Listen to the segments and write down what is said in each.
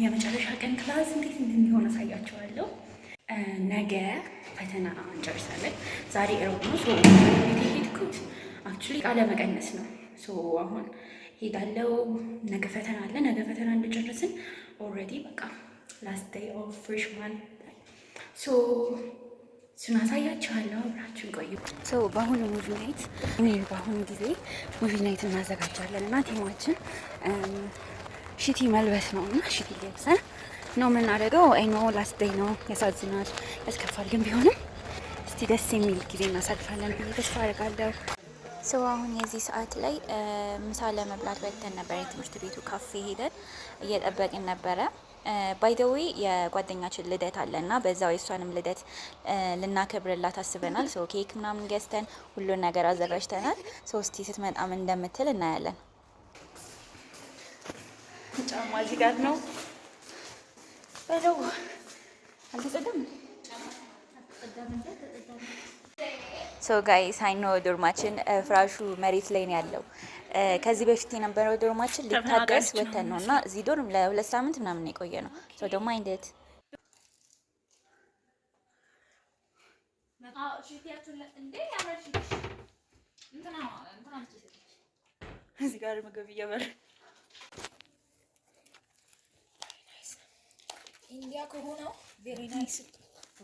የመጨረሻ ቀን class እንዴት እንደሚሆን አሳያችኋለሁ። ነገ ፈተና እንጨርሳለን። ዛሬ እሮብ ነው። So ቤት የሄድኩት actually ዕቃ ለመቀነስ ነው። So አሁን ሄዳለው። ነገ ፈተና አለ። ነገ ፈተና እንደጨረስን already በቃ last day of freshman፣ so እሱን አሳያችኋለሁ። አብራችሁን ቆዩ። So በአሁኑ movie night እኔ በአሁኑ ጊዜ movie night እናዘጋጃለን እና theme ኣችን ሽቲ መልበስ ነው እና ሽቲ ለብሰን ነው የምናደርገው። I know last day ነው፣ ያሳዝናል፣ ያስከፋል። ግን ቢሆንም እስቲ ደስ የሚል ጊዜ እናሳልፋለን ብዬ ተስፋ አደርጋለሁ። So አሁን የዚህ ሰዓት ላይ ምሳ ለመብላት ወጥተን ነበር። የትምህርት ቤቱ ካፌ ሄደን እየጠበቅን ነበረ። By the way የጓደኛችን ልደት አለ እና በዛው የእሷንም ልደት ልናከብርላት አስበናል። So ኬክ ምናምን ገዝተን ሁሉን ነገር አዘጋጅተናል። So እስቲ ስትመጣ ምን እንደምትል እናያለን። ጫማ እዚህ ጋር ነው በለው። አልተጸዳም። So guys፣ I know dorm ኣችን ፍራሹ መሬት ላይ ነው ያለው። ከዚህ በፊት የነበረው dorm ኣችን ሊታደስ ወተን ነው እና እዚህ dorm ለ2 ሳምንት ምናምን የቆየ ነው። So ደግሞ እንዴት እዚህ ጋር ምግብ እየበላ ኢንዲያ ከሆነው very nice፣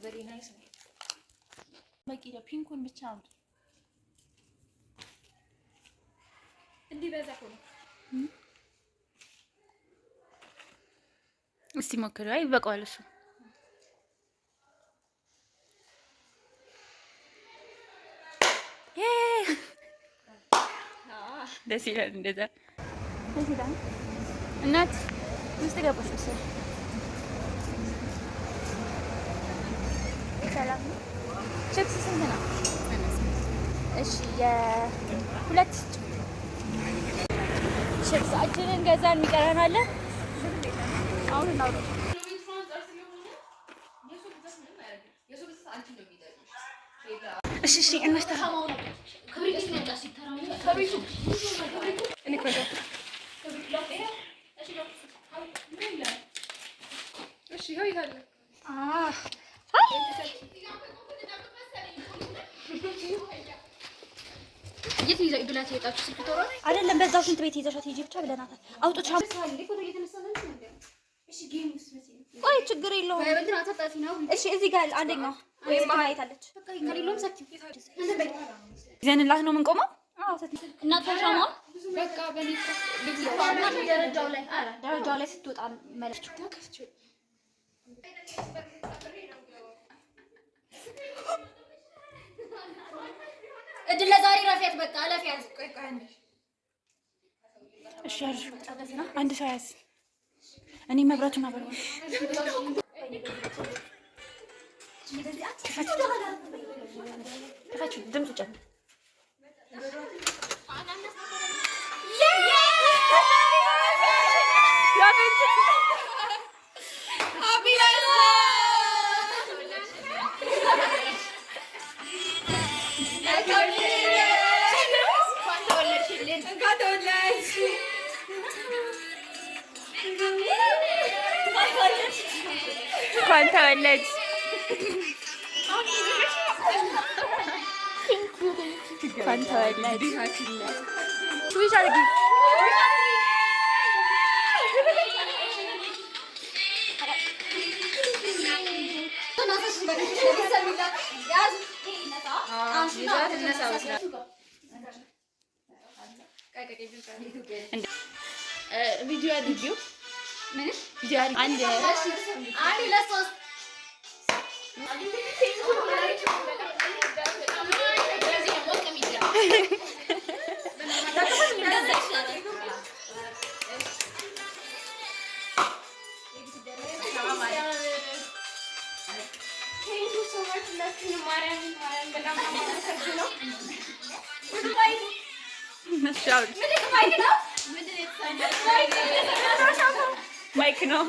very nice ነው። በቂ ነው። Pink ኡን ብቻ አምጡ። እንዲህ በዛ እኮ ነው። እስቲ ሞክሪ። አይ ይበቃዋል እሱ። ደስ ይላል። እንደዛ ደስ ይላል። እናት ውስጥ ገባች መሰለኝ። ሰላም ነው። ቺፕስ ስንት ነው? እሺ የሁለት ቺፕሳችንን ገዛን። የሚቀረን አለ? አሁን እናውራ። እሺ እሺ፣ እናስታ። አይደለም በዛው ሽንት ቤት ይዘሻት ሂጂ ብቻ ብለናታል። አውጡት። ቆይ ችግር የለውም። እሺ እዚህ ጋር አንደኛው ወይ ማየት አለች። ይዘንላት ነው የምንቆመው። ደረጃው ላይ ስትወጣ መለችው። እድል ለዛሬ ረፊያት በቃ አለፊያት። እሺ ያዥ፣ አንድ ሰው ያዝ። እኔ መብራቱን አበራዋለሁ። ክፈችው፣ ድምፁ ጨምር። እንኳን ተወለድሽ። እንኳን ተወለድሽ። Wish አድርጊ። ቪዲዮ አድርጊው። ቪዲዮ አንድ አንድ ሁለት ሶስት። Mic ነው።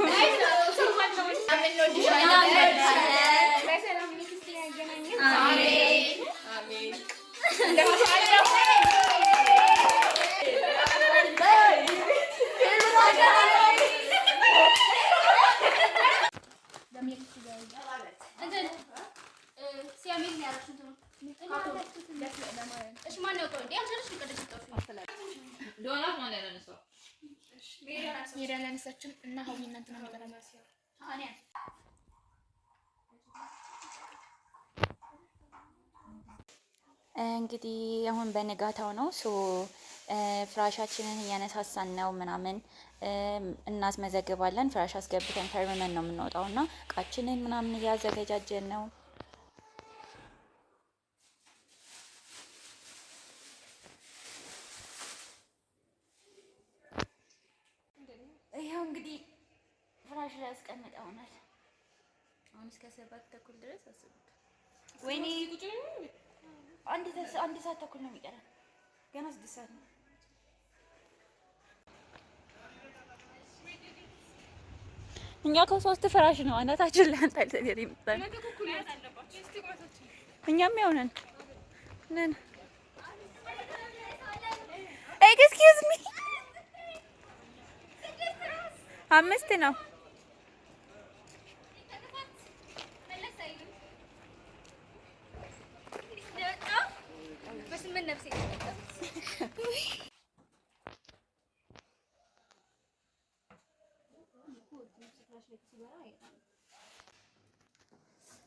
ሜዳ አላነሳችም እና ሀዊ እናንተ ነው የሚጠራው። እንግዲህ አሁን በንጋታው ነው። So ፍራሻችንን እያነሳሳን ነው ምናምን እናስመዘግባለን። ፍራሽ አስገብተን ፈርመን ነው የምንወጣው እና እቃችንን ምናምን እያዘገጃጀን ነው። ይኸው እንግዲህ ፍራሽ ላይ አስቀምጠውናል። አሁን እስከ 7:30 ድረስ አስቡት። ወይኔ 1 ሰዓት ተኩል ነው የሚቀረን። ገና 6 ሰዓት ነው። እኛ ከሶስት ፍራሽ ነው አናታችን ላይ አንጠልጥለን የመጣነው። እኛም ያው ነን ነን። Excuse me፣ አምስት ነው። በስምንት ነፍሴ።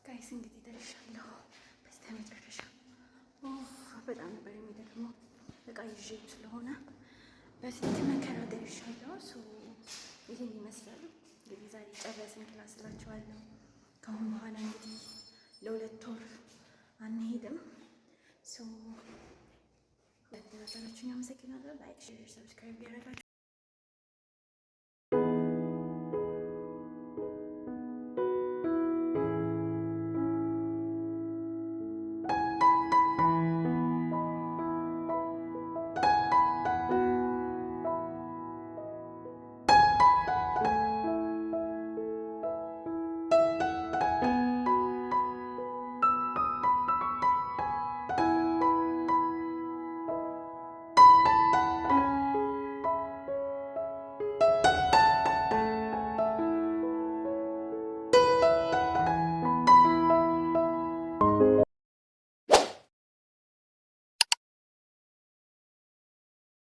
Guys፣ እንግዲህ ደርሻለሁ። በስተመጨረሻ በጣም ነበር የሚደክመው፣ እቃ ይዤም ስለሆነ በስንት መከራ ደርሻለሁ። So ይህን ይመስላል እንግዲህ ዛሬ ጨረስን class እላችኋለሁ። ከአሁን በኋላ እንግዲህ ለ2 ወር አንሄድም። So ለተከታተላችሁኝ አመሰግናለሁ። Like፣ share፣ subscribe ያደረጋችሁ